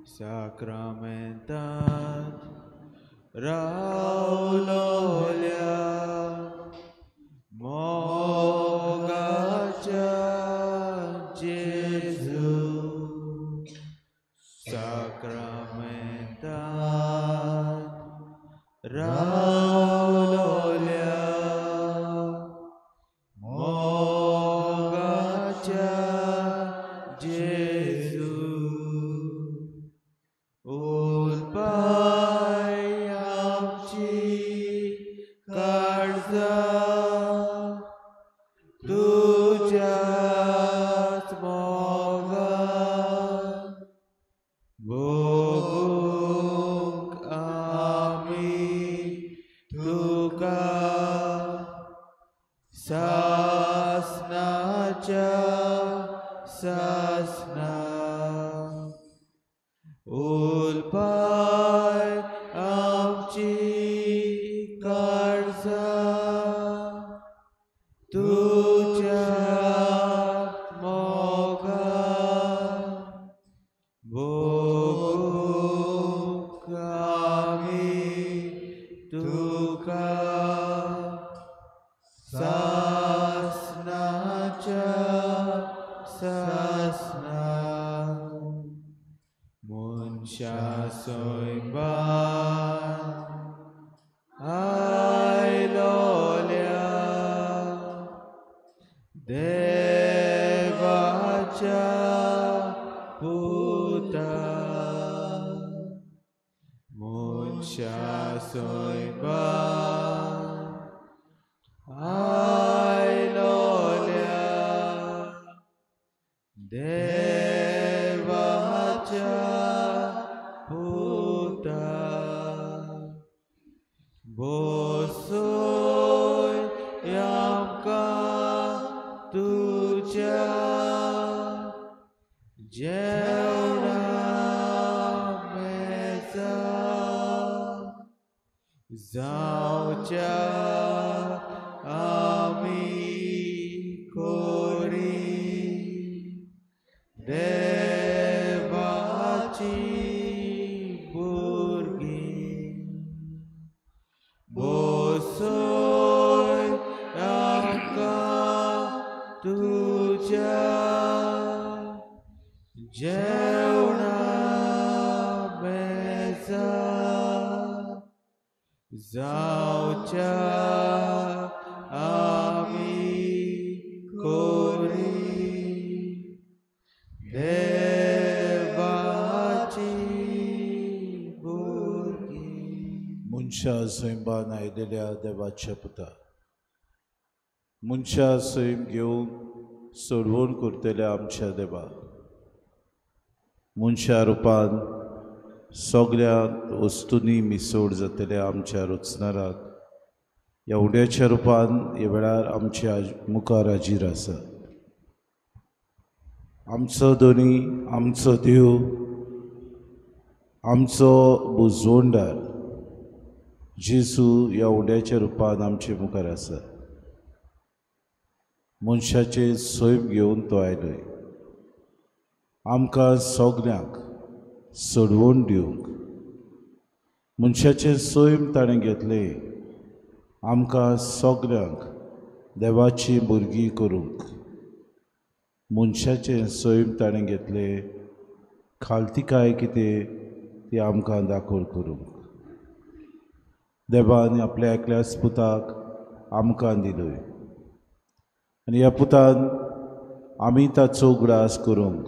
साक्रामेंतांत रावलोल्या मोगाच्या जेजू साक्रामेंतांत रावलोल्या मोगाच्या जेजू उलपाय आमची काळजां तुज्याच मोगान भोगूंक आमी तुका सासनाच्या सासना उलपाय आमची काळजां तुज्या मोगान भोगूंक आमी तुका सासनाच्या सासना मनशा सैमान आयलोल्या देवाच्या पुता मनशा सैमान आयलोल्या देवाच्या पुता बसय आमकां तुज्या जेवणा मेजा जावच्या आमी कोरी देवाची भुरगीं बसय आमकां तुज्या जेवणा मेजा जावच्या आमी कोरी देवाची भुरगीं. मनशा सैमान आयलेल्या देवाच्या पुता मनशा सैम घेवन सोडवण करतल्या आमच्या देवा मनशा रुपान सगळ्या वस्तूंनी मिसोड जातल्या आमच्या रचणाराक ह्या उड्याच्या रुपान ह्या वेळार आमच्या मुखार हाजीर आसा. आमचो धनी, आमचो देव, आमचो बुजवणदार जेजू ह्या उड्याच्या रुपान आमचे मुखार आसा. मनशाचें सैम घेवन तो आयलोय आमकां सगल्यांक सोडवण दिवंक. मनशाचें सैम ताणें घेतलें आमकां सगल्यांक देवाची भुरगीं करूंक. मनशाचें सैम ताणें घेतलें खालतिकाय कितें ती आमकां दाखोवन करूंक. देवान आपल्या एकल्याच पुताक आमकां दिलोय आनी ह्या पुतान आमी ताचो उगडास करूंक,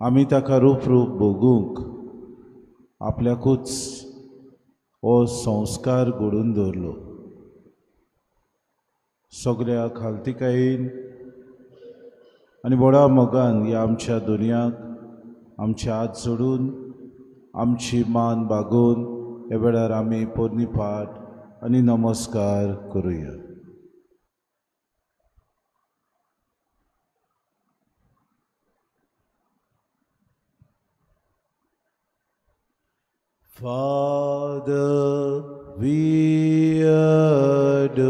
आमी ताका रूप रूप भोगूंक आपल्याकूच हो संस्कार घडोवन दवरलो. सगळ्या खालतिकायेन आनी व्हडा मोगान ह्या आमच्या दुनियाक आमचे हात जोडून आमची मान बागोवन ह्या वेळार आमी पोरणी पाठ आनी नमस्कार करुया. Father, we adore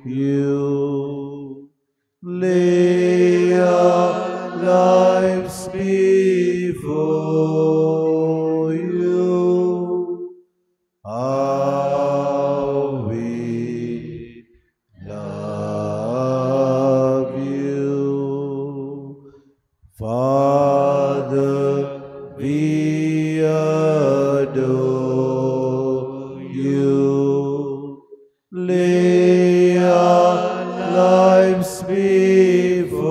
you. Lay our lives before before you. How we love you, Father, we adore you. Lay our lives before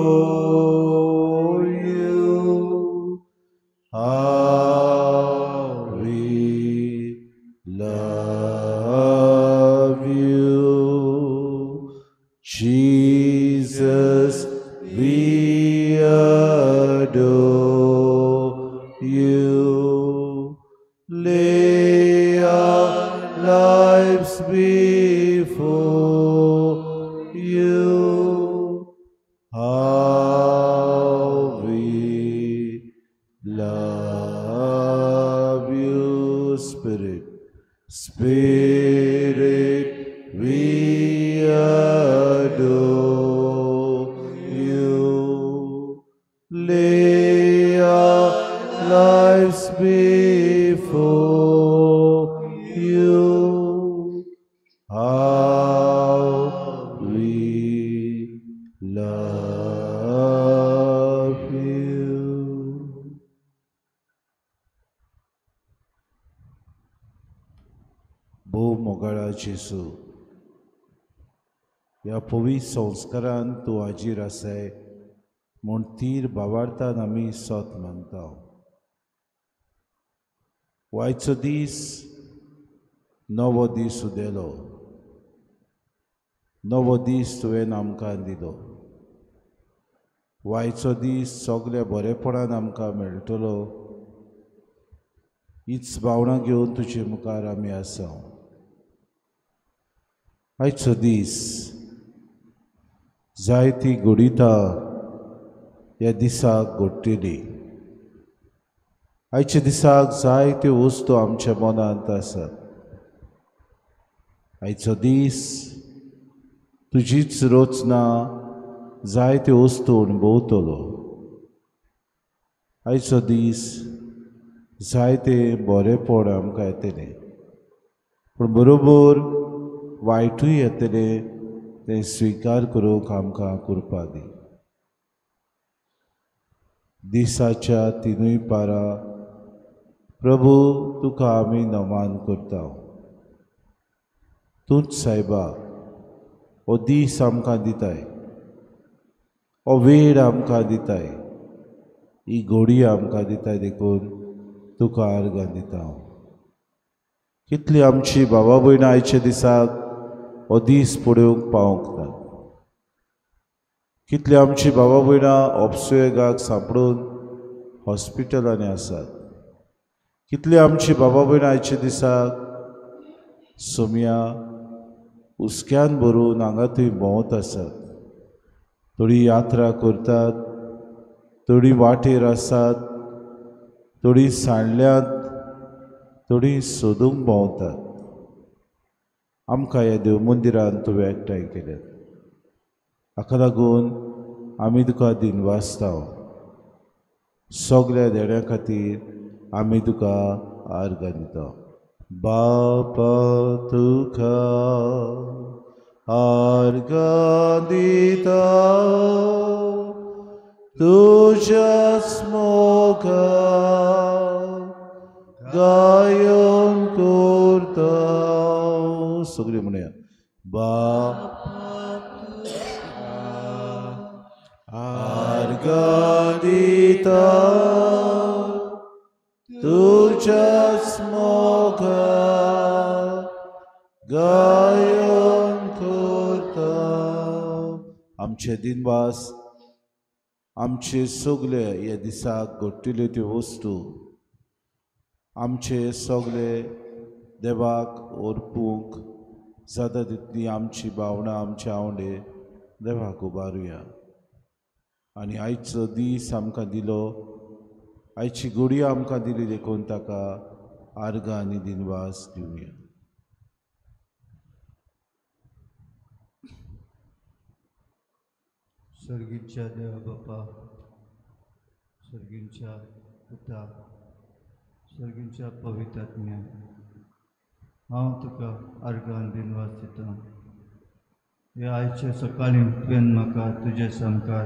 you. How we love you, Jesus, we adore you. Lay our lives before you. How we love you, Spirit. Spirit, we adore you. Lay our lives before you. How we love you. भोव मोगाळा जेजू, ह्या पवित्र संस्कारान तूं हाजीर आसाय म्हूण तीर भावार्थान आमी सत मानता. वायचो दीस नवो दीस उदेलो, नवो दीस तुवें आमकां दिलो. वायचो दीस सगल्या बरेपणान आमकां मेळटलो हीच भावना घेवन तुजे मुखार आमी आसा. आयचो दीस जायती घडितां ह्या दिसाक घडटली. आयच्या दिसाक जायत्यो वस्तू आमच्या मनांत आसात. आयचो दीस तुजीच रचना जायत्यो वस्तू अणभवतलो. आयचो दीस जायते बरेपण आमकां येतलें, पूण बरोबर वायटूय येतलें, तें स्विकार करूंक आमकां कृपा दी. दिसाच्या तिनूय पारा प्रभू तुका आमी नमान करता. तूंच सायबा हो दीस आमकां दिताय, हो वेळ आमकां दिताय, ही घोडी आमकां दिताय, देखून तुका आर्गां दिता. कितली आमची बाबा भयणां आयच्या दिसाक हो दीस पळोवंक पावंक ना. कितली आमची बाबा भयणां ऑपसुयेगाक सांपडून हॉस्पिटलांनी आसात. कितली आमची बाबा भयणां आयच्या दिसाक सोमया हुस्क्यान भरून हांगा थंय भोंवत आसात. थोडी यात्रा करतात, थोडी वाटेर आसात, थोडी सांडल्यात, थोडी सोदूंक भोंवतात. आमकां ह्या देव मंदिरान तुवें एकठांय केल्यात, हाका लागून आमी तुका दिनवासता. सगल्या देण्या खातीर आमी तुका आर्गां दिता. बापा तुका आर्गां दिता, तुज्याच मोगान गायन करता. सगळीं म्हणया, बापा आर्गां दिता, तुज्याच मोगान गायन करता. आमचे दिनवास, आमचे सगळे ह्या दिसाक घडटिल्यो त्यो वस्तू आमचे सगळे देवाक ओरपूंक जाता तितली आमची भावनां, आमचे आवडे देवाक उबारुया. आनी आयचो दीस आमकां दिलो, आयची घोडी आमकां दिली, देखून ताका आर्गां आनी दिनवास दिवया. सर्गीच्या देवा बापा, सर्गीच्या पुता सर्गींच्या पवित्र आत्म्या, हांव तुका आर्गान दिनवास दिता. हे आयचे सकाळीं तुवें म्हाका तुजे सामकार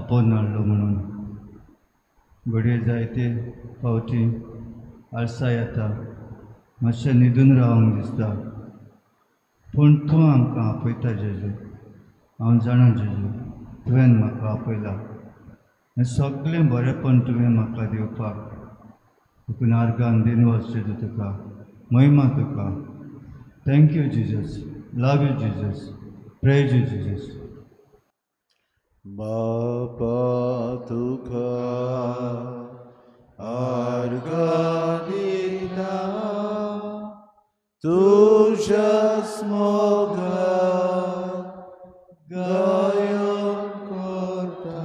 आपोवन हाडलो म्हणून. घडये जायते फावटी आळसाय येता, मातशें न्हिदून रावंक दिसता, पूण तूं आमकां आपयता जेजू. हांव जाणा जेजू, तुवें म्हाका आपयला. हें सगळें बरेंपण तुवें म्हाका दिवपाक देखून आर्गान दिनवास जेजू तुका, महिमा तुका. Thank you Jesus, love you Jesus, praise you Jesus. बापा तुका आर्गां दिता, तुज्याच मोगान गायन करता.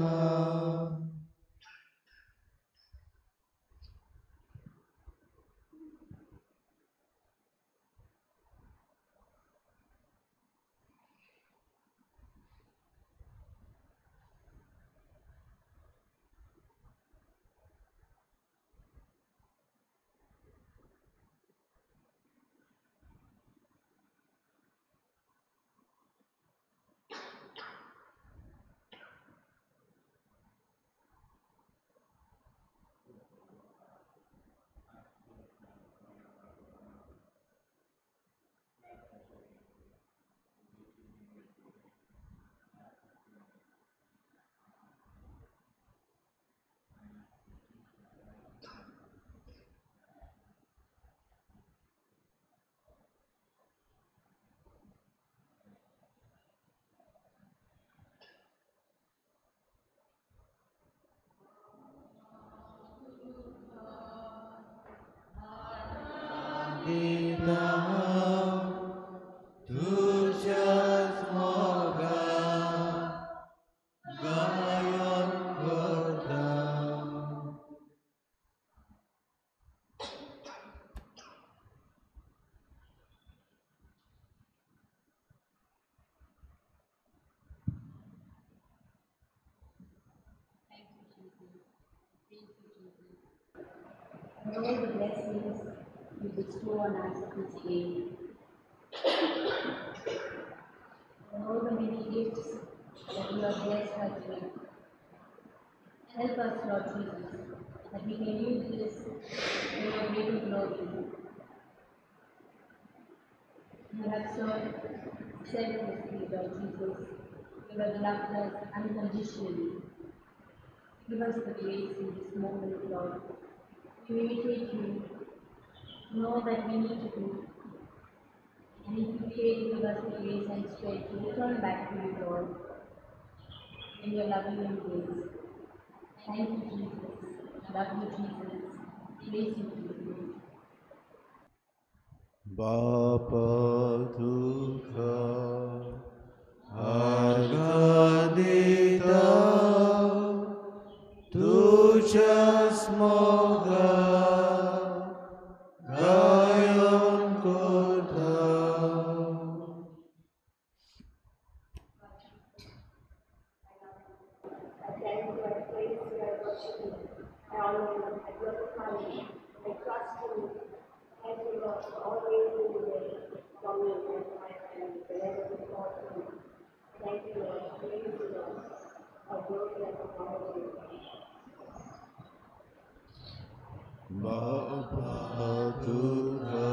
तुज्याच मोगान गायन करता. Thank you, Jesus. Praise you, Jesus. For all the blessings you bestow on us this day, and all the many gifts that you have blessed us with. Help us, Lord Jesus, that we can use this for your greater glory. You have served selflessly, Lord Jesus. You have loved us unconditionally. Give us the grace in this moment, Lord, to imitate you, know that we need to do. And if you fail, give us the grace and strength to return back to you, Lord, in your loving embrace. Thank you, Jesus. Love you, Jesus. Praise you, Jesus. बापा तुका आर्गां दिता, तुज्याच मोगान गायन करता. I thank you, I praise you, I worship you, I honor you, I glorify you, I trust in you. Thank you, Lord, for always being there for me and for my family whenever we call to you. Thank you, Lord. Praise you, Lord. All glory and honor to you. बापा तुका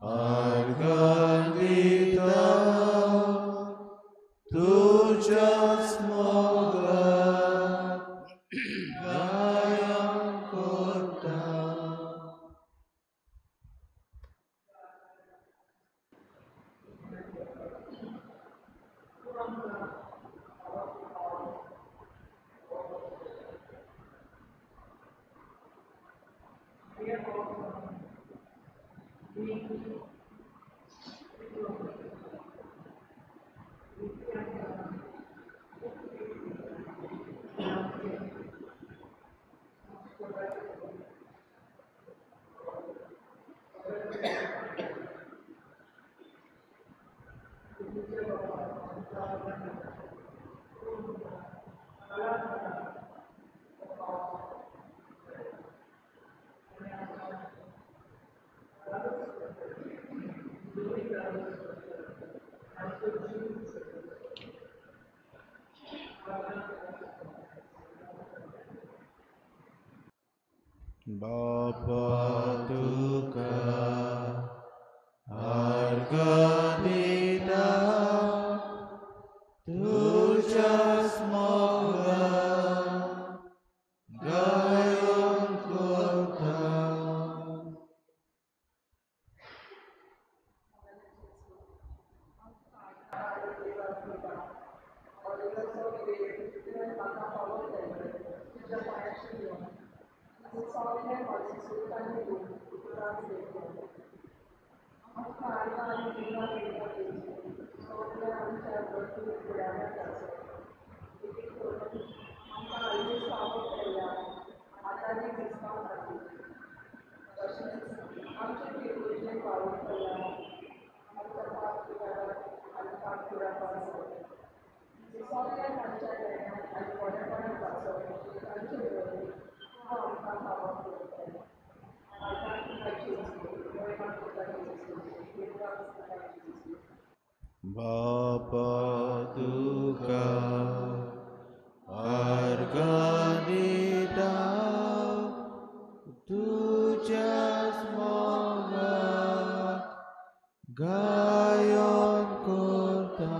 आर्गां दिता, तुज्याच मोगान गायन करता. बापा तुका आर्गां दिता तुज्याच मोगान गायन करता. बापा तुका आर्गां दिता तुज्याच मोगाक गायन करता.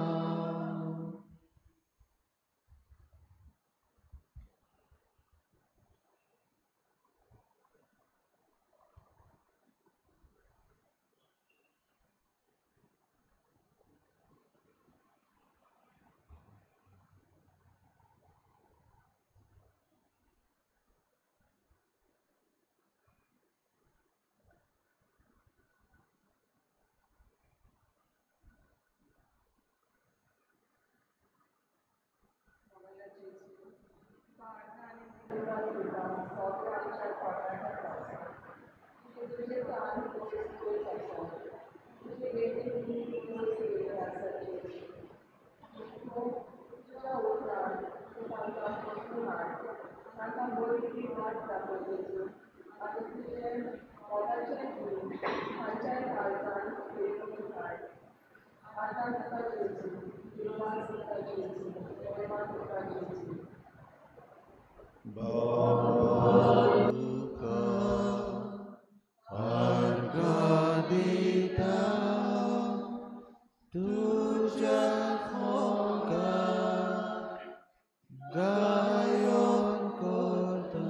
बापा तुका आर्गां दिता तुज्याच मोगाक गायन करता.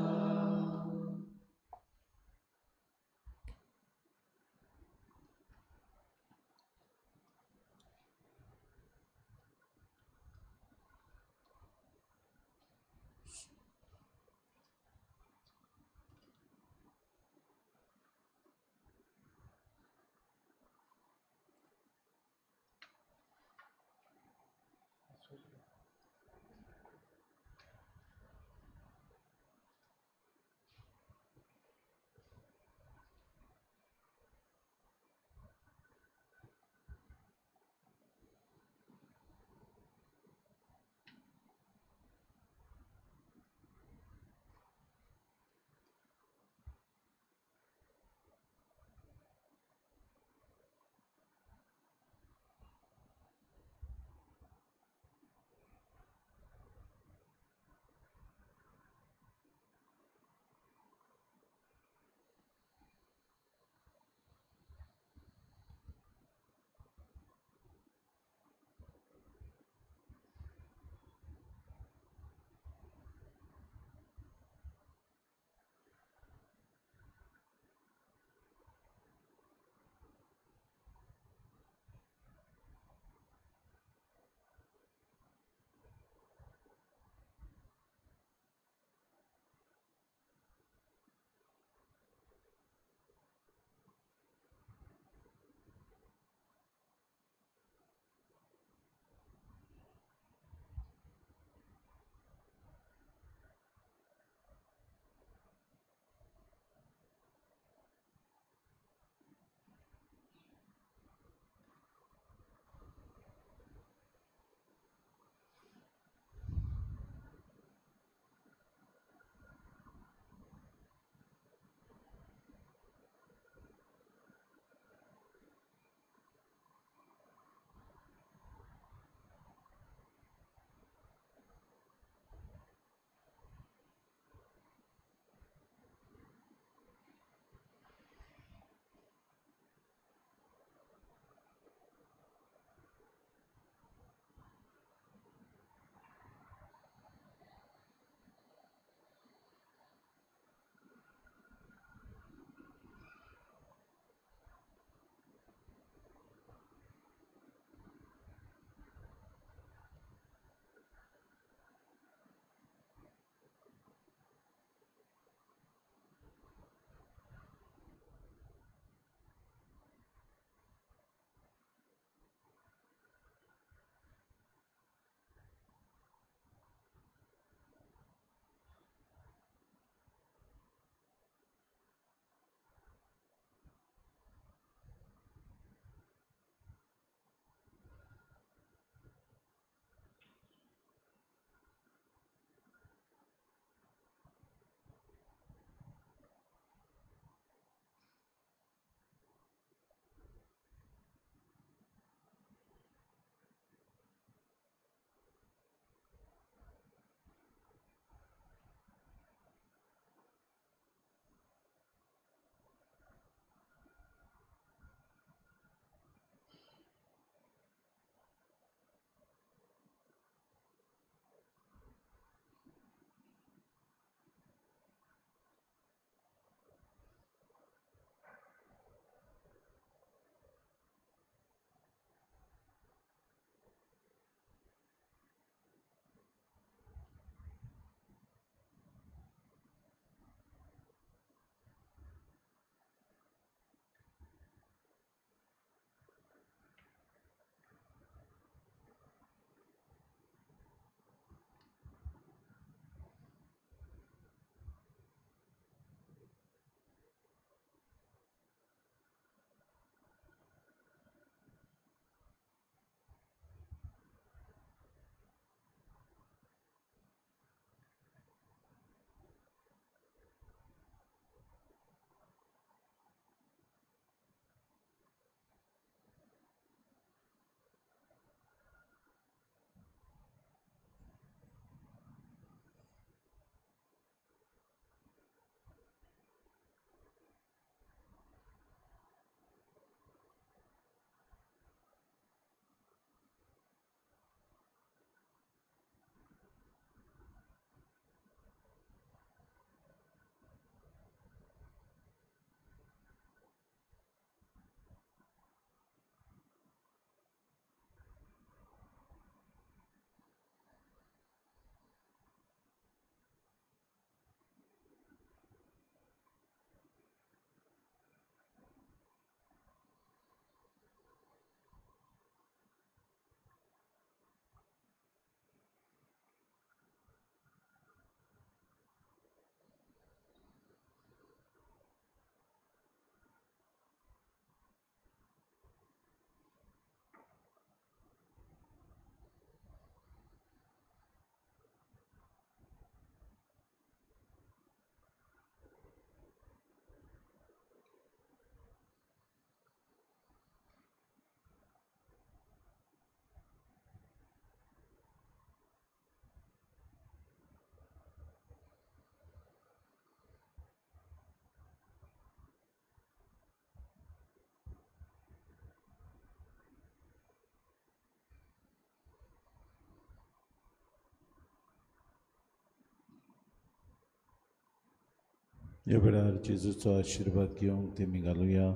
ह्या वेळार जेजूचो आशिर्वाद घेवंक तेमी घालुया.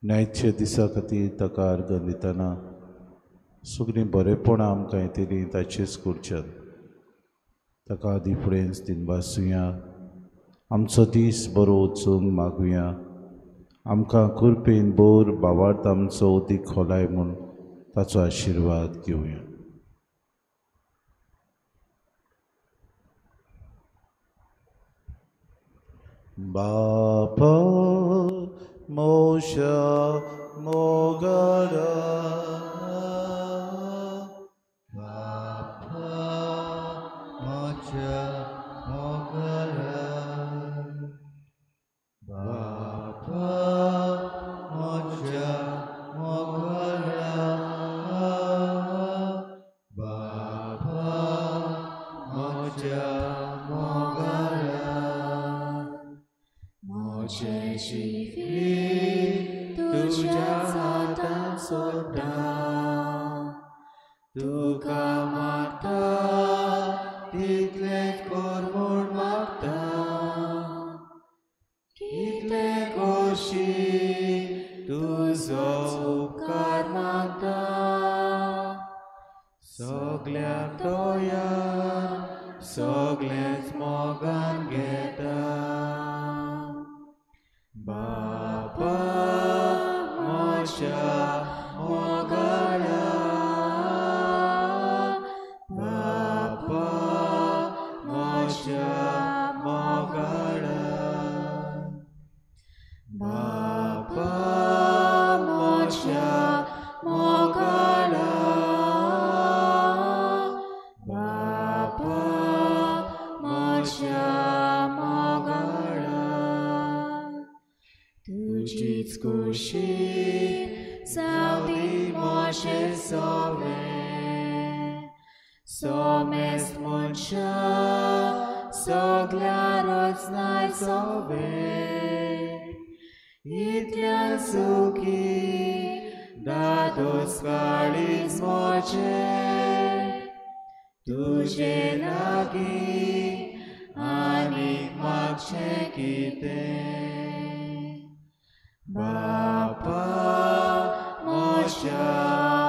न्यायच्या दिसा खातीर ताका अर्गां दितना सगळीं बरेपणां आमकां येतलीं ताचेच करच्यान ताका आदी फुडेंच दिनवासुया. आमचो दीस बरो वचूंक मागुया. आमकां कृपेन बोर बावार्थ आमचो उदीक खोलाय म्हूण ताचो आशिर्वाद घेवया. बापा मोशा मोगरा, बापा मोशा मोगरा, बापा मोशा मोगरा, बापा मोशा मोगरा. म्हजें जिवीत तुज्या हातांत सोडटा, तुका मागता तितलेंच कर म्हूण मागता, कितलें करशी तुजो उपकार मागता, सगल्याक तयार सगळेंच मोगान घेता. बापा म्हज्या मोगाळा, बापा म्हज्या मोगाळा, बापा म्हज्या मोगाळा, बापा म्हज्या मोगाळा. तुजीच खुशी जावं म्हजें सगळें, सोमेस्त मनशां सगळ्या रचनाय सगळें, इतल्या सुखी दादोस काळीज म्हजें, तुजे लागीं आनीक मागचें कितें. बापा म्हज्या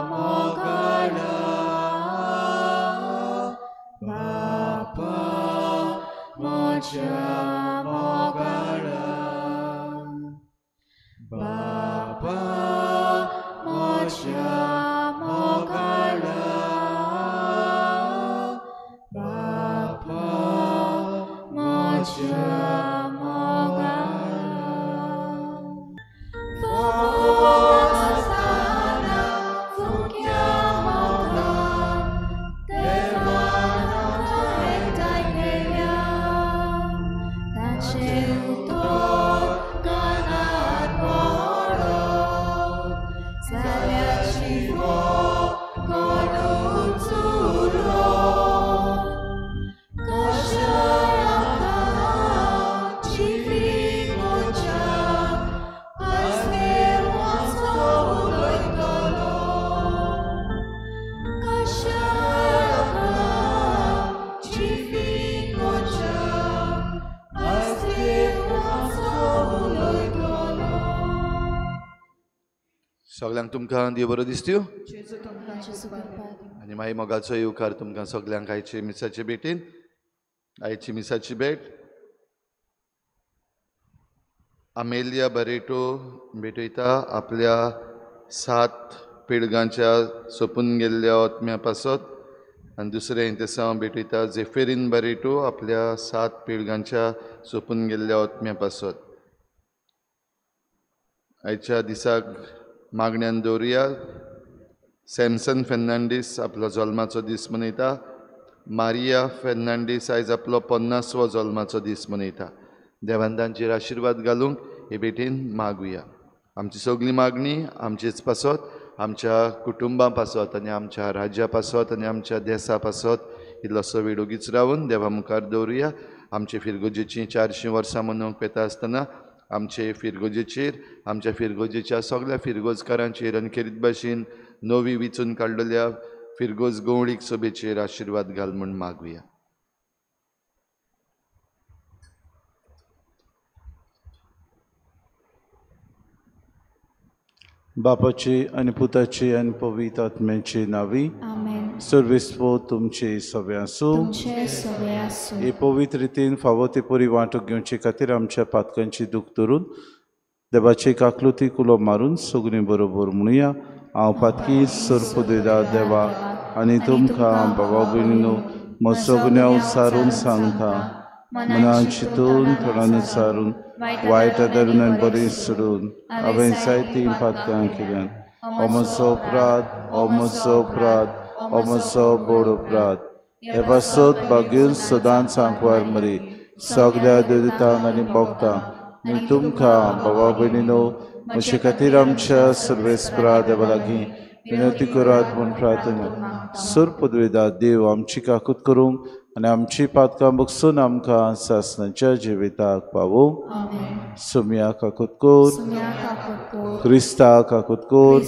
मोगाळा, बापा म्हज्या मोगाळा, बापा म्हज्या मोगाळा, बापा म्हज्या मोगाळा. सगळ्यांक तुमकां देव बरो दिसत्यो आनी मागीर मोगाचो येवकार तुमकां सगळ्यांक आयचे मिसाचे भेटीन. आयची मिसाची भेट आमेलिया बरेटो भेटयता आपल्या 7 पिळगांच्या सोंपून गेल्ल्या ओत्म्या पासत, आनी दुसरें इंतेसांव भेटयता जेफेरीन बरेटो आपल्या 7 पिळगांच्या सोंपून गेल्ल्या ओत्म्या पासत. आयच्या दिसाक मागण्यान दवरुया. सॅमसन फेर्नांडीस आपलो जल्माचो दीस मनयता. मारिया फेर्नांडीस आयज आपलो 50वो जल्माचो दीस मनयता. देवान तांचेर आशिर्वाद घालूंक हे भेटीन मागुया. आमची सगळी मागणी आमचेच पासत, आमच्या कुटुंबां पासत आनी आमच्या राज्या पासत आनी आमच्या देसा पासत इल्लोसो वेळ ओगीच रावन देवा मुखार दवरुया. आमचे फिरगोजेची 400 वर्सां मनोवंक येता आसतना आमचे फिरगोजेचेर, आमच्या फिरगोजेच्या सगळ्या फिरगोजकारांचेर आनी खेरीत भाशेन नवी विचून काडलेल्या फिरगोज गवळीक सभेचेर आशिर्वाद घाल म्हूण मागुया. बापाची आनी पुताची आनी पवित्र आत्म्याची नावी। आमेन। सर्वेस्पो तुमचे सगळे आसूं। तुमचे सगळे आसूं। हे पवित्र रितीन फावो ते परी वांटूक घेवचे खातीर आमच्या पातकांची दूख धरून देवाची काकलुती कुलो मारून सगळीं बरोबर म्हणुया। हांव पातकी सरपुदेदा देवा आनी तुमकां बाबा भयणीनो म्हजो गुन्यांव सारून सांगता, मनान चिंतून थोडान सारून वायट धरून आनी बरें सोडून हांवें जायतीं पातकां केल्यान। हो म्हजो अपराध, हो म्हजो अपराध, हो म्हजो व्हड अपराध। हे पासत भाग्यून सदांच आंकवार मरी सगळ्या देवतांक आनी भक्तांक आनी तुमकां बाबा भयणीनो म्हजे खातीर आमच्या सर्वेस्परा देवा लागीं विनवती करात म्हूण प्रार्थना। सुर पदवेदा देव आमची काकूत करूंक आनी आमची पातकां बगसून आमकां सासणाच्या जिविताक पावोवंक। सुम्या काकूत कोर, क्रिस्ता काकूत कोर,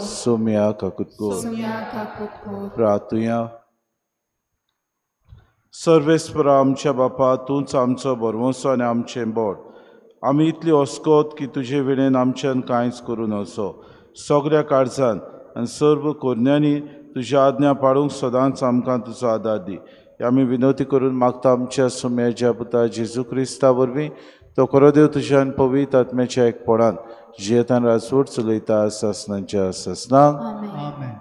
सुम्या काकूत कोर। प्रार्थुया। सर्वेस्परा आमच्या बापा, तूंच आमचो भरवंसो आनी आमचें बोट। आमी इतली अस्कोत की तुजे विणेन आमच्यान कांयच करूं नजो। सगळ्या काळजान आनी सर्व कोरण्यांनी तुज्या आज्ञा पाळूंक सदांच आमकां तुजो आदार दी। आमी विनवती करून मागता आमच्या सुम्याच्या पुता जेजू क्रिस्ता वरवीं, तो खरो देव तुज्यान पवित्र आत्म्याच्या एकपणान जियेतान राजवट चलयता सासणाच्या सासणाक। आमेन।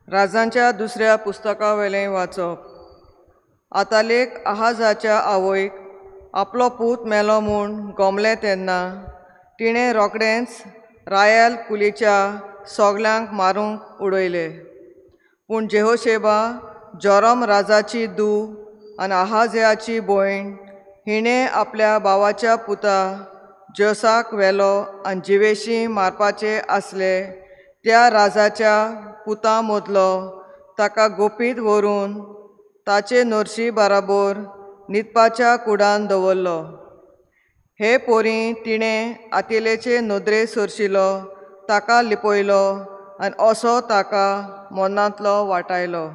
राजांच्या दुसऱ्या पुस्तकावेलें वाचप। आतालेक आहाजाच्या आवयक आपलो पूत मेलो म्हूण गोमलें तेन्ना तिणें रोखडेंच रायाल कुलीच्या सगल्यांक मारूंक उडयले। पूण जेहोशेबा जोरम राजाची धूव आनी आहाजयाची भयण हिणें आपल्या भावाच्या पुता जोसाक व्हेलो आनी जिवेशी मारपाचे आसले त्या राजाच्या पुता मदलो ताका गोपीत व्हरून ताचे नर्शी बराबर न्हिदपाच्या कुडान दवरलो। हे पोरी तिणें आतेलेचे नदरे सरशिलो ताका लिपयलो आनी असो ताका मनांतलो वाटायलो।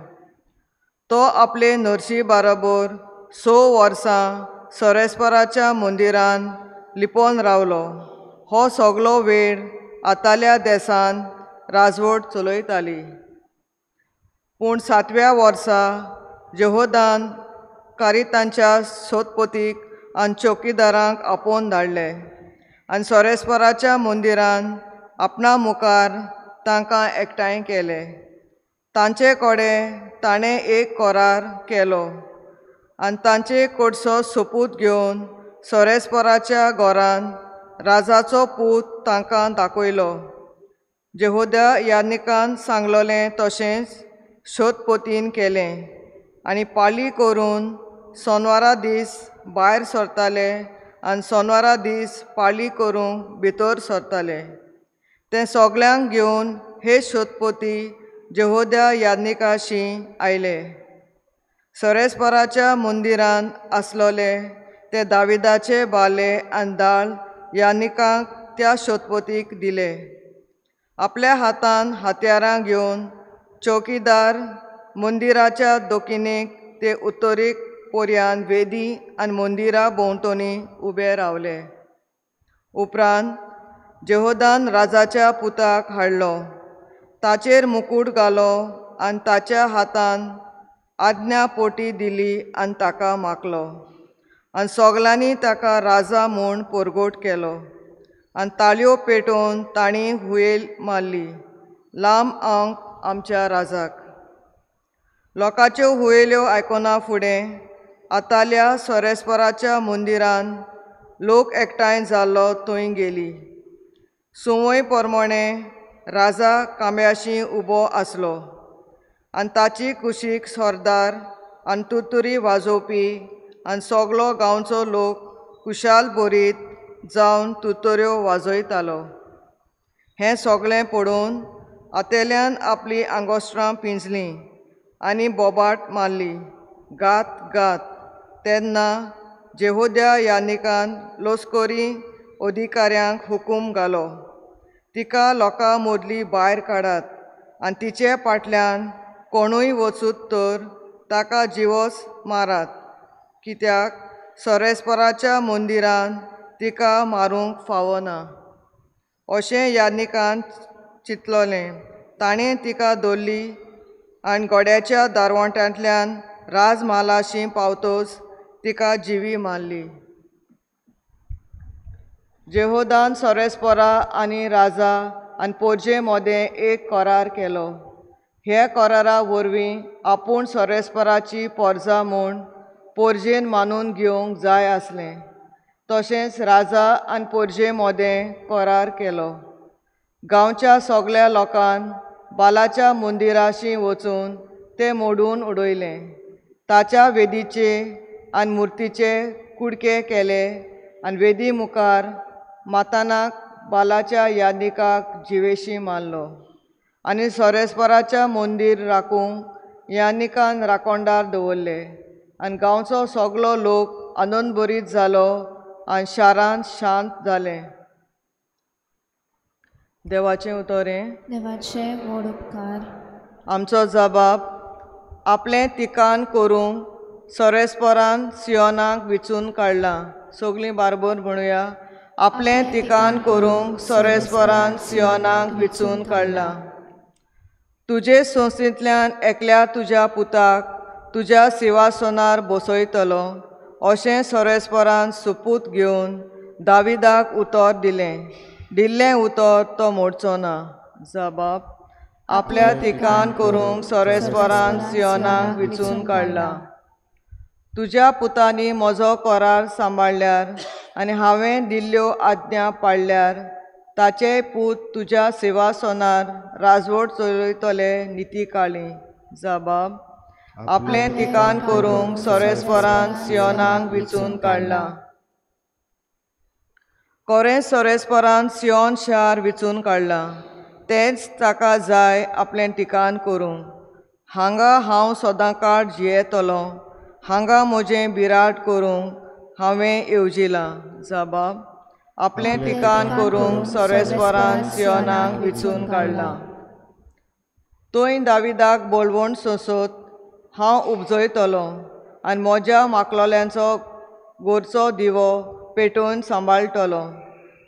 तो आपले नर्शी बराबर 6 वर्सां सरेस्पराच्या मंदिरान लिपोवन रावलो। हो सगलो वेळ आताल्या देसान राजवट चलयताली। पूण 7व्या वर्सा जेहोदान कारितांच्या सोदपोतीक आनी चौकीदारांक आपोवन धाडले आनी सोरेस्पराच्या मंदिरान आपणा मुखार तांकां एकठांय केले। तांचे कडेन ताणें एक करार केलो आनी तांचे कडसो सोपूत घेवन सोरेस्पराच्या घरान राजाचो पूत तांकां दाखयलो। जेहोदा याज्ञिकान सांगलोलें तशेंच शोधपोतीन केलें आनी पाळी करून सोनवारा दीस भायर सरताले आनी सोनवारा दीस पाळी करूंक भितर सरताले। ते सगल्यांक घेवन हे शोधपोती जेहोदा याज्ञिकाशी आयले। सरेस्पराच्या मंदिरान आसलोले ते दाविदाचे बाले आनी दाळ याज्ञिकांक त्या शोधपोतीक दिले। आपल्या हातान हत्यारां घेवन चौकीदार मंदिराच्या दोकिनेक ते उत्तरेक पोरयान वेदी आनी मंदिरा भोंवतणी उबे रावले। उपरांत जेहोदान राजाच्या पुताक हाडलो, ताचेर मुकूट घालो आनी ताच्या हातान आज्ञा पोटी दिली आनी ताका मागलो आनी सगल्यांनी ताका राजा म्हूण परगट केलो आनी ताळयो पेटोवन तांणी हुयेल मारली, लांब आंक आमच्या राजाक। लोकांच्यो हुयेल्यो आयकना फुडें आताल्या सोरेस्पराच्या मंदिरान लोक एकठांय जाल्लो थंय गेली। सुंवय प्रमाणे राजा कांब्याशी उबो आसलो आनी ताची कुशीक सरदार आनी तुतुरी वाजोवपी आनी सगलो गांवचो लोक खुशाल भरीत जावन तुतुऱ्यो वाजयतालो। हें सगळें पळोवन आतेल्यान आपलीं आंगोस्त्रां पिंजलीं आनी बोबाट मारली, गात गात। तेन्ना जेहोद्या याज्ञिकान लश्करी अधिकाऱ्यांक हुकूम घालो, तिका लोकां मदली भायर काडात आनी तिचे फाटल्यान कोणूय वचूत तर ताका जिवोच मारात, कित्याक सोरेस्पराच्या मंदिरान तिका मारूंक फावना अशें याज्ञिकान चिंतलोलें. ताणें तिका धरली आनी गोड्याच्या दारवंट्यांतल्यान राजम्हालाशी पावतच तिका जिवी मारली. जेहोदान सोरेस्परा आनी राजा आनी पोरजे मोदें एक करार केलो. हे करारा वरवीं आपूण सोरेस्पराची पोरजा म्हूण पोरजेन मानून घेवंक जाय आसलें. तशेंच राजा आनी पोरजे मोदें करार केलो. गांवच्या सगळ्या लोकान बालाच्या मंदिराशी वचून तें मोडून उडयलें. ताच्या वेदीचे आनी मुर्तीचे कुडके केले आनी वेदी मुखार मातानाक बालाच्या याज्ञिकाक जिवेशी मारलो आनी सोरेस्पराच्या मंदीर राखूंक याज्ञिकान राखणदार दवरले आनी गांवचो सगलो लोक आनंदभरीत जालो आनी शारांत शांत जालें. देवाचें उतर हें. देवाचे व्हड उपकार. आमचो जबाब आपलें तिकान करूंक सोरेस्परान सियोनाक विचून काडलां. सगळीं बारबर म्हणुया. आपलें तिकान करूंक सोरेस्परान सियोनाक विचून काडलां. तुजे संस्थेंतल्यान एकल्या तुज्या पुताक तुज्या सिंवासनार बसयतलो अशें सोरेस्परान सोपूत घेवन दाविदाक उतर दिलें. दिल्लें उतर तो मोडचो ना. जबाब आपल्या तिकान करूंक सोरेस्परान सियोनाक विचून काडलां. तुज्या पुतांनी म्हजो करार सांबाळ्ळ्यार आनी हांवें दिल्ल्यो आज्ञा पाळ्ळ्यार ताचे पूत तुज्या सिंवासनार राजवट चलयतले निती काळी. जबाब आपलें तिकान करूंक सोरेस्परान सियोनाक विचून काडलां. कोरें सोरेस्परान सियोन शार विचून काडलां तेंच ताका जाय आपलें ठिकाण करूंक. हांगा हांव सदांकाळ जियेतलो, हांगा म्हजें बिराड करूंक हांवें येवजिलां. जबाब आपलें ठिकाण करूंक सोरेस्परान सियोनाक विचून काडलां. थंय दाविदाक बोलवण सोंसत हांव उपजयतलो आनी म्हज्या माकलोल्यांचो गोरचो दिवो पेटोवन सांबाळटलो.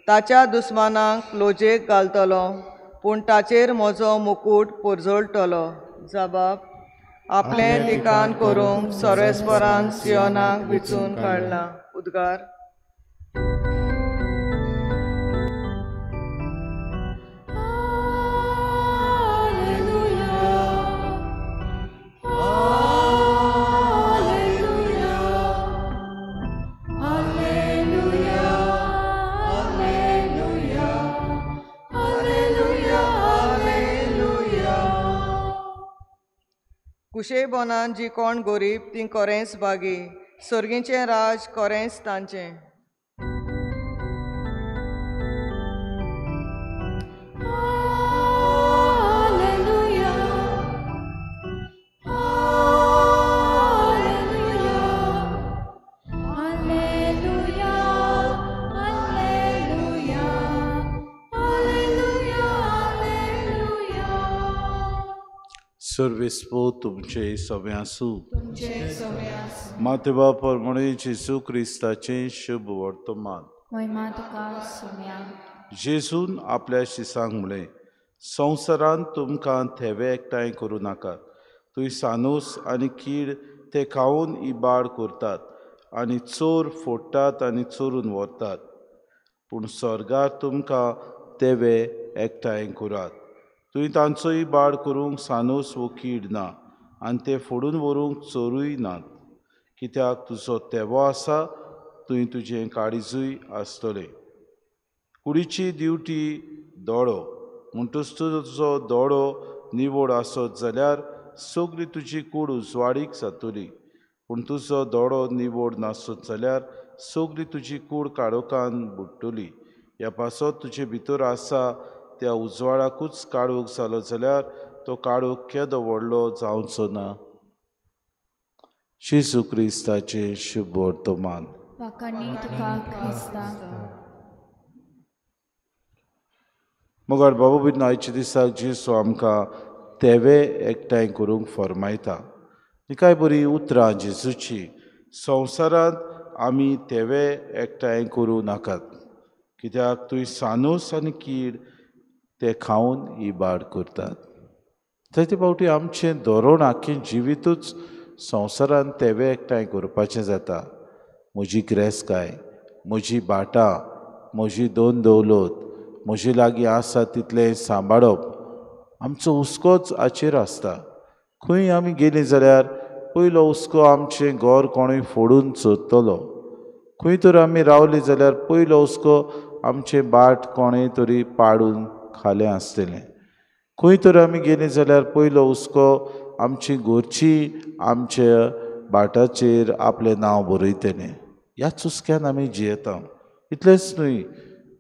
ताच्या दुस्मानाक लोजेक घालतलो पूण ताचेर म्हजो मुकूट पोरजोळटलो. जबाब आपलें ठिकाण करूंक सोरेस्परान सियोनाक विचून काडलां. उद्गार. कुशेबोनान जी कोण गोरीब ती कोरेंच बागी, सोर्गीचें राज कोरेंच तांचें. सर्वेस्पो तुमचे सगळे आसूं. मातेबा परमणे जेजू क्रिस्ताचें शुभ वर्तमान. जेजून आपल्या शिसांक म्हणलें, संवसारांत तुमकां थेवे एकठांय करूं नाकात. थंय सानूस आनी कीड ते खावन इबाड करतात आनी चोर फोडटात आनी चोरून व्हरतात. पूण स्वर्गार तुमकां तेवे एकठांय करात. थंय तांचो इबाड करूंक सानूस वो कीड ना आनी ते फोडून व्हरूंक चोरूय नात. कित्याक तुजो तेवो आसा थंय तुजें काळीजूय आसतलें. कुडीची दिवटी दोळो, म्हणटच तुजो दोळो निवड आसत जाल्यार सगळी तुजी कूड उजवाडीक जातली. पूण तुजो दोळो निवड नासत जाल्यार सगळी तुजी कूड काळोखान बुडटली. ह्या पासत तुजे भितर आसा त्या उजवाडाकूच काळोख जालो जाल्यार तो काळोख केदो व्हडलो जावचो ना. जेजू क्रिस्ताचें शुभ वर्तमान. मगर बाबू बीन आयच्या दिसाक जेजू आमकां तेवे एकठांय करूंक फर्मायता. ही कांय बरी उतरां जेजूची. संवसारांत आमी तेवे एकठांय करूं नाकात, कित्याक थंय सानूस आनी कीड ते खावन इबाड करतात. जायते फावटी आमचें धोरण आख्खें जिवितूच संवसारान तेवे एकठांय करपाचें जाता. म्हजी ग्रेसकाय, म्हजी भाटां, म्हजी दोन दौलत, म्हजे लागीं आसा तितलें सांबाळप, आमचो हुस्कोच हाचेर आसता. खंय आमी गेलीं जाल्यार पयलो हुस्को आमचें घर कोणूय फोडून चोरतलो, खंय तर आमी रावलीं जाल्यार पयलो हुस्को आमचें भाट कोणूय तरी पाडून खालें आसतलें, खंय तर आमी गेलीं जाल्यार पयलो हुस्को आमची घरची आमच्या भाटाचेर आपलें नांव बरयतलें. ह्याच हुस्क्यान आमी जियेता. इतलेंच न्हय,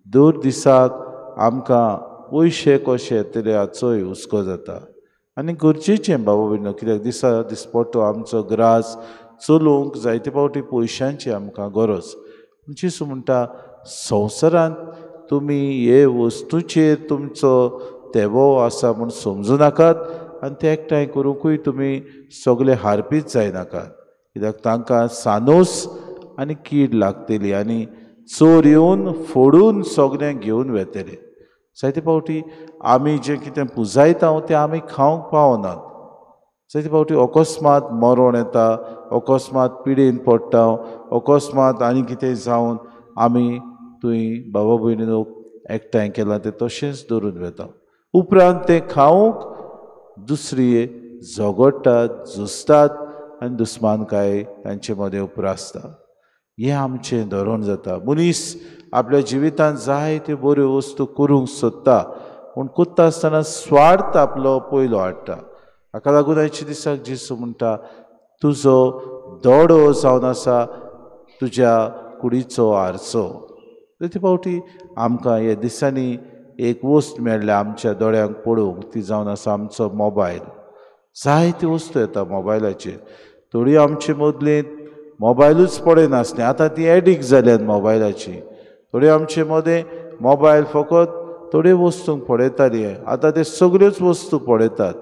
दर दिसाक आमकां पयशे कशे येतले हाचोय हुस्को जाता. आनी गरजेचें बाबा भयणो, कित्याक दिसा दिसपट्टो आमचो ग्रास चलोवंक जायते फावटी पयशांची आमकां गरज. जेजू म्हणटा संवसारांत तुमी हे वस्तूचेर तुमचो तेवो आसा म्हूण समजूं नाकात आनी ते एकठांय करूंकूय तुमी सगळे हारपीच जायनाकात, कित्याक तांकां सानोस आनी कीड लागतली आनी चोर येवन फोडून सगळें घेवन वेतले. जायते फावटी आमी जें कितें पुजायता तें आमी खावंक पावनात. जायते फावटी अकस्मात मरण येता, अकस्मात पिडेन पडटा, अकस्मात आनी कितें जावन आमी थंय बाबा भयणीनो एकठांय केलां तें तशेंच दवरून वेता. उपरांत तें खावंक दुसरी झगडटात, झुजतात आनी दुस्मानकाय तांचे मदें उप्रासता. हें आमचें धोरण जाता. मनीस आपल्या जिवितांत जायत्यो बऱ्यो वस्तू करूंक सोदता, पूण करता आसतना स्वार्थ आपलो पयलो हाडटा. हाका लागून आयच्या दिसाक जेजू म्हणटा तुजो दोडो जावन आसा तुज्या कुडीचो आरसो. जायते फावटी आमकां ह्या दिसांनी एक वस्त मेळ्ळ्या आमच्या दोळ्यांक पळोवंक, ती जावन आसा आमचो मोबायल. जायत्यो वस्तू येता मोबायलाचेर. थोडी आमचे मदले मोबायलूच पळयनासलें, आतां ती एडिक्ट जाल्यात मोबायलाची. थोडे आमचे मदें मोबायल फकत थोड्यो वस्तूंक पळयताली, आतां ते सगळ्योच वस्तू पळयतात.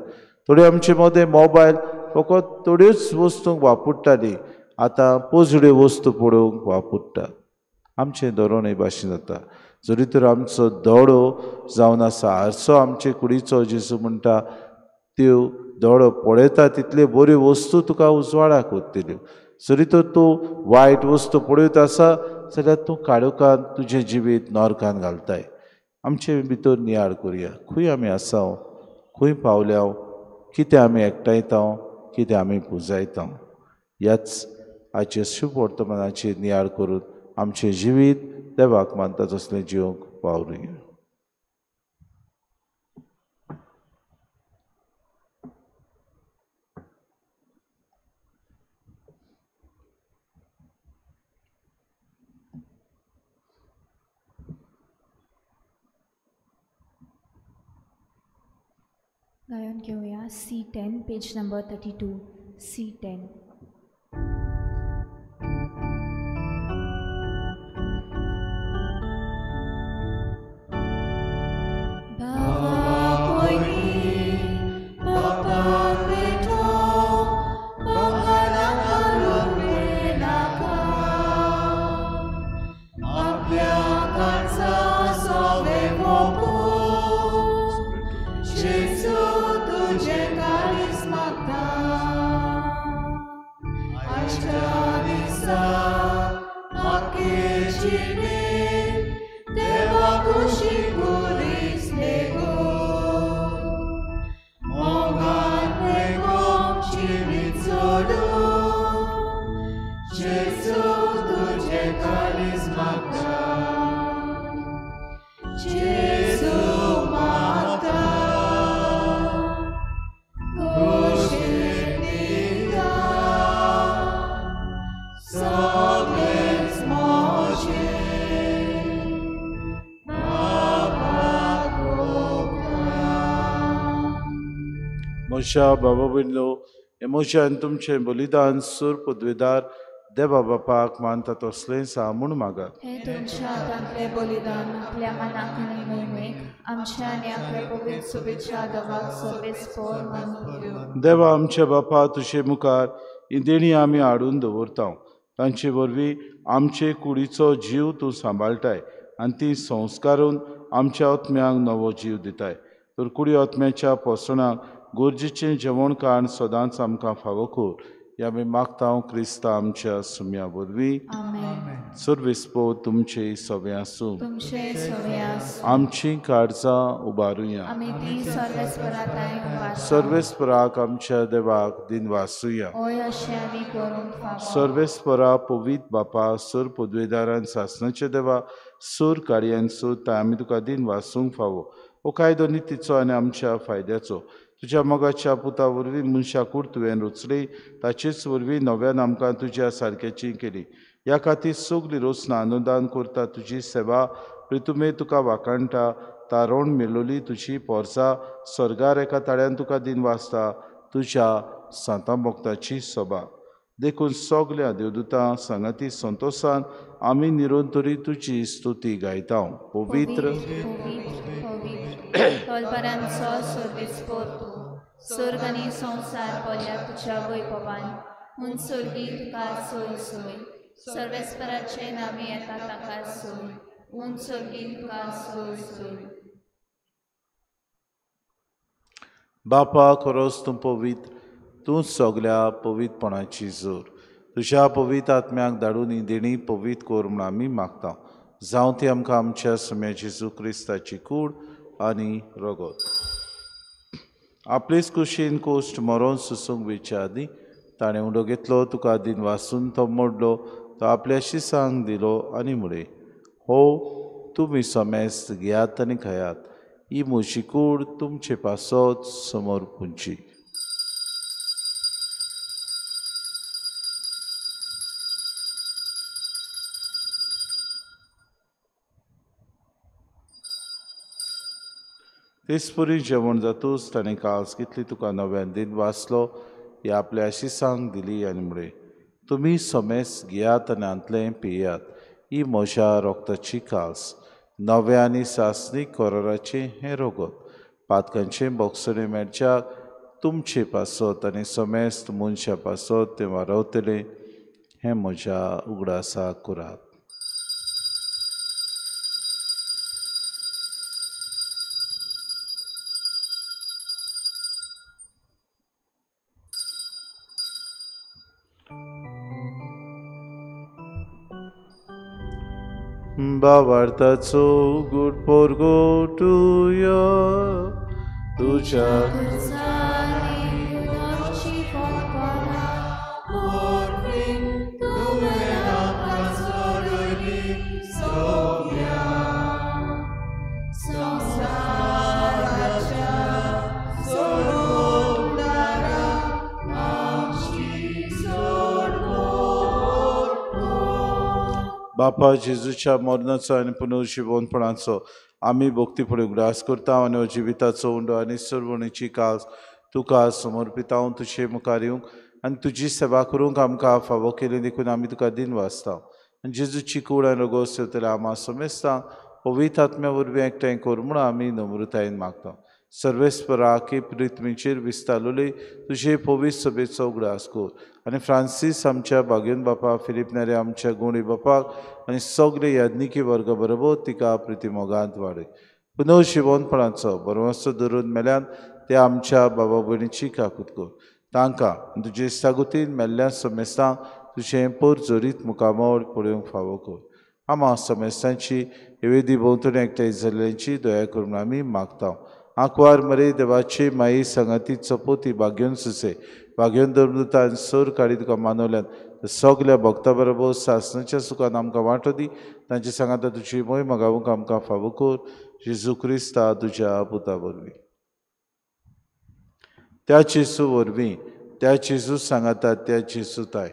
थोडे आमचे मदें मोबायल फकत थोड्योच वस्तूंक वापरताली, आतां पोजड्यो वस्तू पळोवंक वापरतात. आमचें धोरण हे भाशेन जाता. जरी तर आमचो दोडो जावन आसा आरसो आमचे कुडीचो, जेजू म्हणटा त्यो दोडो पळयता तितल्यो बऱ्यो वस्तू तुका उजवाडाक उरतल्यो. जरी तर तूं वायट वस्तू पळयत आसा जाल्यार तूं काळोखान तुजें जिवीत नरकान घालताय. आमचे भितर नियाळ करुया, खंय आमी आसा, खंय पावल्या, कितें आमी एकठांयता, कितें आमी पुजायता. ह्याच आयचे शुभ वर्तमानाचेर नियाळ करून आमचें जिवीत देवाक मानता तसलें जिवंक वावरुया. गायन घेवया C10 page number 32 C10. म्हज्या बाबा भयणीनो, हें म्हजें आनी तुमचें बलिदान सूर पदवेदार देवा बापाक मानता तसलेंच आसा म्हूण मागात. हें तुमच्या हातांतलें बलिदान आपल्या मनाक आनी मोहिमेक आमच्या आनी आपल्या पवित्र शुभेच्छा देवाक सर्वेस्पोर मानून घेवं. देवा आमच्या बापा, तुजे मुखार ही देणी आमी हाडून दवरता. तांचे वरवीं आमचे कुडीचो जीव तूं सांबाळटाय आनी ती संस्कारून आमच्या आत्म्यांक नवो जीव दिताय. तर कुडी आत्म्याच्या पोसणाक गरजेचें जेवण खाण सदांच आमकां फावो कर ह्या आमी मागता क्रिस्ता आमच्या सुम्या वरवीं. सर्वेस्पो तुमचे सवे आसूं. आमची काळजां उबारुया. सर्वेस्पराक आमच्या देवाक दिनवासुया. सर्वेस्परा पवित्र बापा सर पदवेदारान सासणाचे देवा सूर कार्यान सोदता आमी तुका दिनवासूंक फावो. हो कायदो नितीचो आनी आमच्या फायद्याचो. तुज्या मोगाच्या पुता वरवीं मनशा कूड तुवें रचली ताचेच वरवीं नव्यान आमकां तुज्या सारक्याची केली. ह्या खातीर सगळी रोसना अनुदान करता तुजी सेवा प्रितुमे तुका वाखाणटा. तारोण मेलोली तुजी पोरसा स्वर्गार एका ताळ्यान तुका दिनवासता तुज्या सांतां भक्ताची सभा. देखून सगल्या देवदूतां सांगाती संतोशान आमी निरंतरी तुजी स्तुती गायता. पवित्र तोलपरांचो सर्वेस्पोर तूं स्वर्ग आनी संवसार पडल्या तुज्या वैभवान. हून स्वर्गी तुका सोय सोय. सर्वेस्पराचे नामे येता ताका सोय. हून स्वर्गी तुका सोय सोय. बापा खरोच तूं पवित्र, तूं सगल्या पवित्रपणाची जोर. तुज्या पवित्र आत्म्याक धाडून ही देणी पवित्र कर म्हूण आमी मागता. जावं ती आमकां आमच्या सुम्या जेजू क्रिस्ताची कूड आनी रगत. आपलेच कुशीन कोश्ट मरोन सुसूंक वेच्या आदीं ताणें उंडो घेतलो, तुका दिनवासून तो मोडलो, तो आपल्या शिसांक दिलो आनी म्हळें, हो तुमी समेस्त घेयात आनी खायात, ही म्हजी कूड तुमचे पासत समोर पुंची. तेचपरी जेवण जातूच ताणें कास घेतली, तुका नव्यान दिनवासलो, ही आपल्या आशिसांक दिली आनी म्हळें, तुमी समेस्त घेयात आनी हांतलें पियात, ही म्हज्या रोगताची कास, नव्या आनी सासणीक कराराचें हें रगत, पातकांचें बोगसणें मेळच्याक तुमचे पासत आनी समेस्त मनशां पासत तें वारवतलें, हें म्हज्या उगडासाक करात. बावार्थाचो गुड पोरगोटुया तुज्या बापा जेजूच्या मरणाचो आनी पुनर्जिवनपणाचो आमी भक्तीफुडें उगडास करता आनी हो जिविताचो उंडो आनी सर्वणीची कास तुका समर्पिता. तुजे मुखार येवंक आनी तुजी सेवा करूंक आमकां फावो केली देखून आमी तुका दिनवासता. आनी जेजूची कूड आनी रगत सेवतल्या आमा समेस्तांक पवित्र आत्म्या वरवीं एकठांय कर म्हूण आमी नम्रतायेन मागता. सर्वेस्पराकी पृथ्वीचेर विस्तारलेली तुजे पवित्र सभेचो उगडास कर आनी फ्रांसीस आमच्या बागेवन बापा, फिलीप नेरे आमच्या गुणी बापाक आनी सगळे याज्ञिकी वर्ग बरोबर तिका प्रितीमोगांत वाडय. पुनर्जिवनपणाचो बरवसो धरून मेल्यान ते आमच्या बाबा भयणीची काकूत कर. तांकां तुजे सागुतीन मेल्ल्या समेस्तांक तुजें पोरजोरीत मुखामळ पळोवंक फावो कर. आमा समेस्तांची वेदी भोंवतणी एकठांय जाल्ल्यांची दया करून आमी मागता. आंकवार मरे देवाची माई सांगाती चपोती भाग्योन सुसे भाग्योन धर्मदूतान सोर काडी तुका मानवल्यान सगल्या भक्ता बरोबर सासणाच्या सुखान आमकां वांटो दी. तांचे सांगाता तुजी मोय मागावंक आमकां फावो कर. जेजू क्रिस्ता तुज्या पुता वरवीं. त्या जेजू वरवीं, त्या जेजू सांगाता, त्या जेजू ताय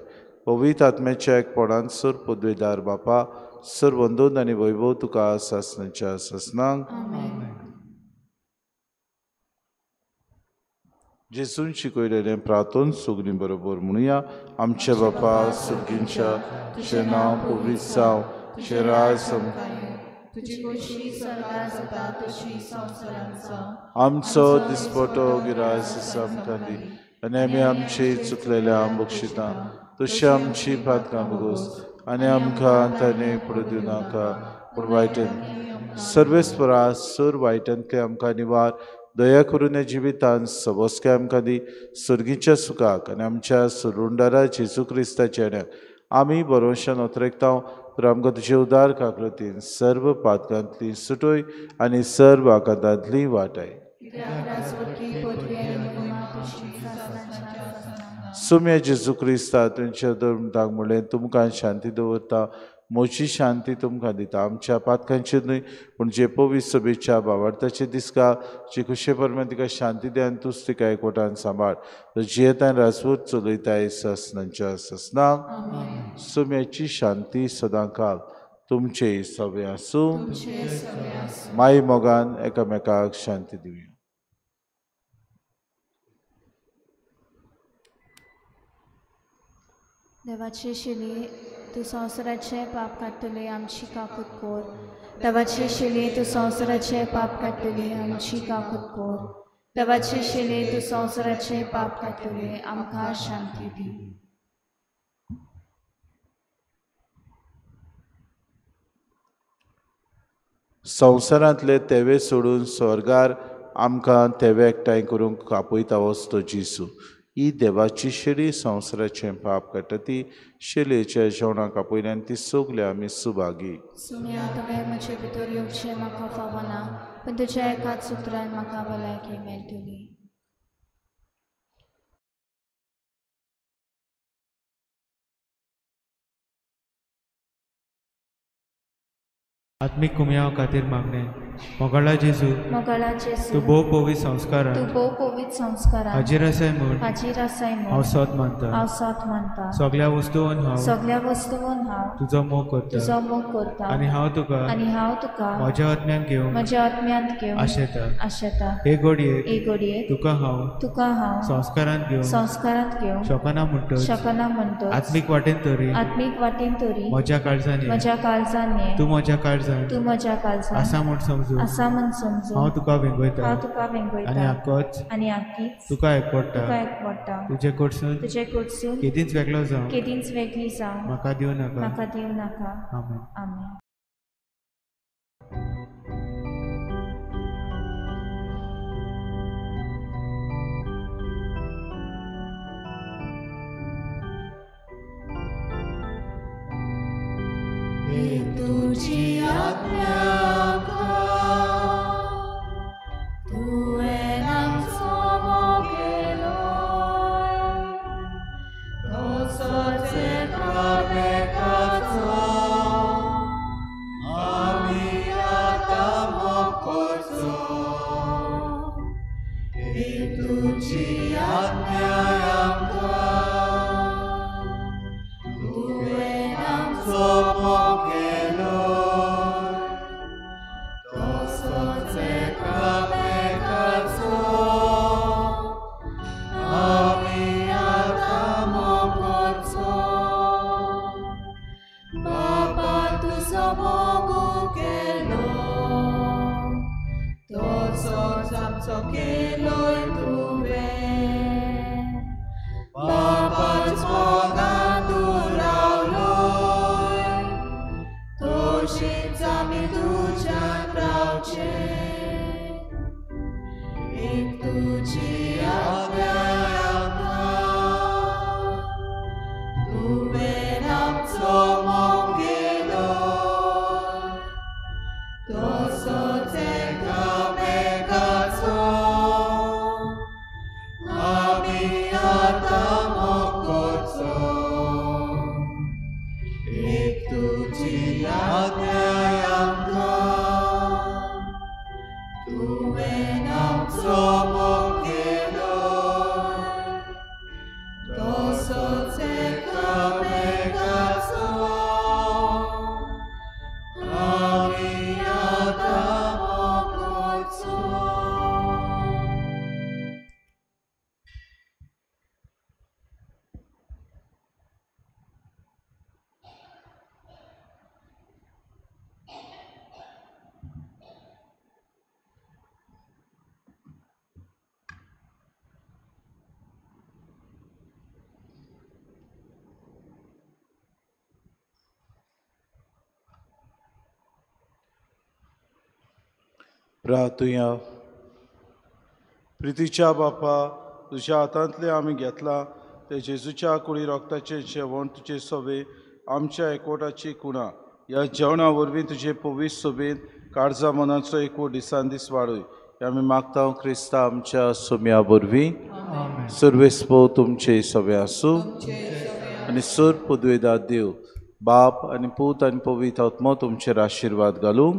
पवित्र आत्म्याच्या एकपणान सर पदवेदार बापा सर वंदून आनी वैभव तुका सासणाच्या सासणांक. जेजून शिकयलेलें प्रार्थन सुगणी बरोबर म्हणुया. आमच्या बापा सुर्गींच्या, तुजें नांव पवित्र जावं, तुजें राज आमचो दिसपटो गिरास आमकां दी आनी आमी आमची चुकलेल्या बक्षिता तशी आमची पातकां भोगोस आनी आमकां ताणें पडूं दिवं नाका पूण वायटन सर्वेस्परा सर वायटांतले आमकां निवार दया करून ह्या जिवितान सबस्काय आमकां दी सर्गीच्या सुखाक आनी आमच्या सुरुंडारा जेजू क्रिस्ताच्या येण्याक आमी बरोवशान ओतरेकता तर आमकां तुजे उदार काकृतीन सर्व पातकांतली सुटोय आनी सर्व आकांतांतली वाटाय. सुम्या जेजू क्रिस्ता तुमच्या धर्मताक म्हणलें तुमकां शांती दवरता म्हजी शांती तुमकां दिता आमच्या पातकांचेर न्हय पूण जे पवित्र सभेच्या बावार्थाचे दिसका जे खुशे परमान तिका शांती दी आनी तूंच तिका एकवटान सांबाळ तर जियेतान राजवट चलयताय ससनांच्या ससनाक. सुम्याची शांती सदांकाल तुमचे सगळे आसूं. माई मोगान एकामेकाक शांती दिवया. देवाची शिली तूं संवसाराचें पाप काडटली आमची काकूत कोर. देवाची शिली तूं संवसाराचें पाप काडटली आमची काकूत कोर. देवाची शिली तूं संवसाराचें पाप काडटली आमकां शांती दी. संवसारांतले तेवे सोडून स्वर्गार आमकां तेवे एकठांय करूंक आपयता वचतो जेजू. ही देवाची शेळी संवसाराचें पाप काडटा ती शेळयेच्या जेवणाक आपयल्या आनी ती सगळे आमी सुभागी. सुम्या तुवें म्हजे भितर येवचें म्हाका फावना पूण तुज्या एकाच उतरान म्हाका भलायकी मेळटली. आत्मीक कुमयाव खातीर मागणें. मोगाळा जेजू, मोगाळा जेजू, तूं भोव पवित्र संस्कारान, तूं भोव पवित्र संस्कारान हाजीर आसाय म्हूण, हाजीर आसाय म्हूण हांव सोद मानता, हांव सोद मानता. सगळ्या वस्तून हांव, सगळ्या वस्तून हांव तुजो मोग करता, तुजो मोग करता आनी हांव तुका, आनी हांव तुका म्हज्या आत्म्यान घेवंक, म्हज्या आत्म्यांत घेवंक आशेता, आशेता. हे घडयेक, हे घडयेक तुका हांव, तुका हांव संस्कारांत घेवंक, संस्कारांत घेवंक शकना म्हणटच, शकना म्हणटच आत्मीक वाटेन तरी, आत्मीक वाटेन तरी म्हज्या काळजान, म्हज्या काळजान तूं म्हज्या काळजान, तूं म्हज्या काळजान आसा म्हूण समजून, आसा म्हूण समजून हांव तुका वेंगयता, हांव तुका वेंगयता आनी आकोच, आनी आकीच तुका एकवडटा, तुका एकवडटा. तुजे कडसून, तुजे कडसून केदींच वेगळो जावं, केदींच वेगळी जावं म्हाका दिवं नाका, म्हाका दिवं नाका. आमेन. आमेन. तुजी आज्ञा तुवें आमचो मोग केलो तसोच एकामेकाचो आमी आतां मोग करचो. तुजी आज्ञा आमकां तुवें आमचो मोग केलो तसोच एकामेकाचो आमी आतां मोग करचो. बाबा तुजो मोग केलो तसोच आमचो केलोय तुवें. बाबाच मोगान तूं रावलोय तशीच आमी तुज्यान रावचें. एक तुजी आज्ञा आमकां तुवें आमचो मोग केलो तसोच एकामेकाचो आमी आतां मोग करचो. एक तुजी आज्ञा आमकां तुवें आमचो मोग केलो तसोच एकामेकाचो आमी आतां मोग करचो. प्रार्थुया. प्रितीच्या बापा, तुज्या हातांतलें आमी घेतलां ते जेजूच्या कुडी रोगताचें जेवण तुजे सोबे आमच्या एकवटाची कुणा. ह्या जेवणा वरवीं तुजे पवित्र सोबेन काळजा मनाचो एकवट दिसान दीस वाडय. आमी मागता क्रिस्ता आमच्या सोम्या वरवीं. सर्वेस्पो तुमचे सवे आसूं आनी सर पुदवेदार देव बाप आनी पूत आनी पवित्र आत्मो तुमचेर आशिर्वाद घालूं.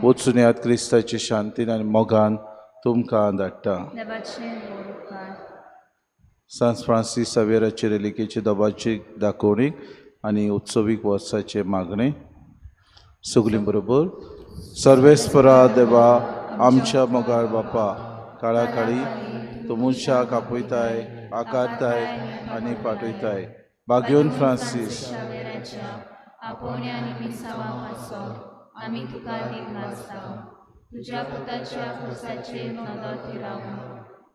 वचून याद क्रिस्ताचे शांतीन आनी मोगान तुमकां धाडटा. सांत फ्रांसीस सावेराचे रेलिकेचे दबाची दाखोवणी आनी उत्सवीक वर्साचे मागणे. सगळीं बरोबर. सर्वेस्परा देवा आमच्या मोगाळ बापा, काळाकाळी तूं मनशाक आपयताय, आकारताय आनी पाठयताय. बागेवन फ्रांसीस आपोवण्या आनी मिसांवा पासो आमी तुका दिनवासता. तुज्या पुताच्या खुर्साचेर नदर थिरावन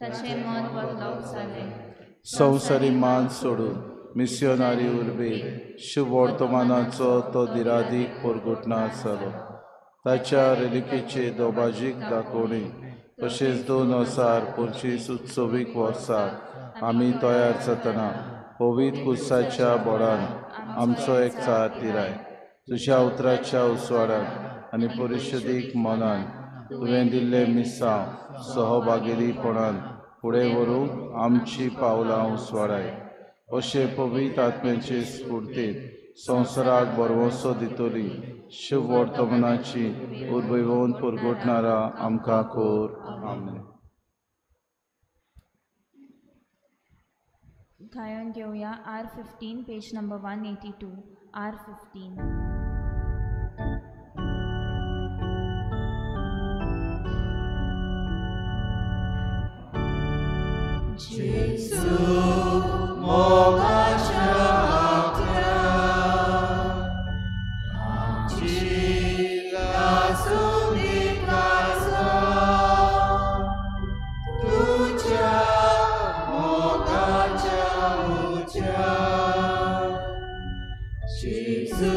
ताचें मन बदलप जालें. संवसारी मान सोडून मिसियोनारी उर्बेन शुभवर्तमानाचो तो दिरादीक परगुटना जालो. ताच्या रेलिकेचे दोबाजीक दाखोवणी तशेंच 2025 उत्सवीक वर्साक आमी तयार जातना पवित्र कुर्साच्या बोडान आमचो एकचार तिराय. तुज्या उतराच्या उसवाडान आनी परिशदीक मनान तुवें दिल्लें मिसांव सहभागीपणान फुडें व्हरूंक आमची पावलां उसवाडाय. अशें पवित्र आत्म्याचे स्फुर्तीन संवसाराक भरवंसो दितली शुभवर्तमानाची उर्बेवन परगटणारा आमकां कोर. आमेन. गायन घेवया R15 page number 182. R15. Jesu मोगाच्या आत्म्या आमची लासूंदी काळजां तुज्या मोगाच्या उज्या. जेजू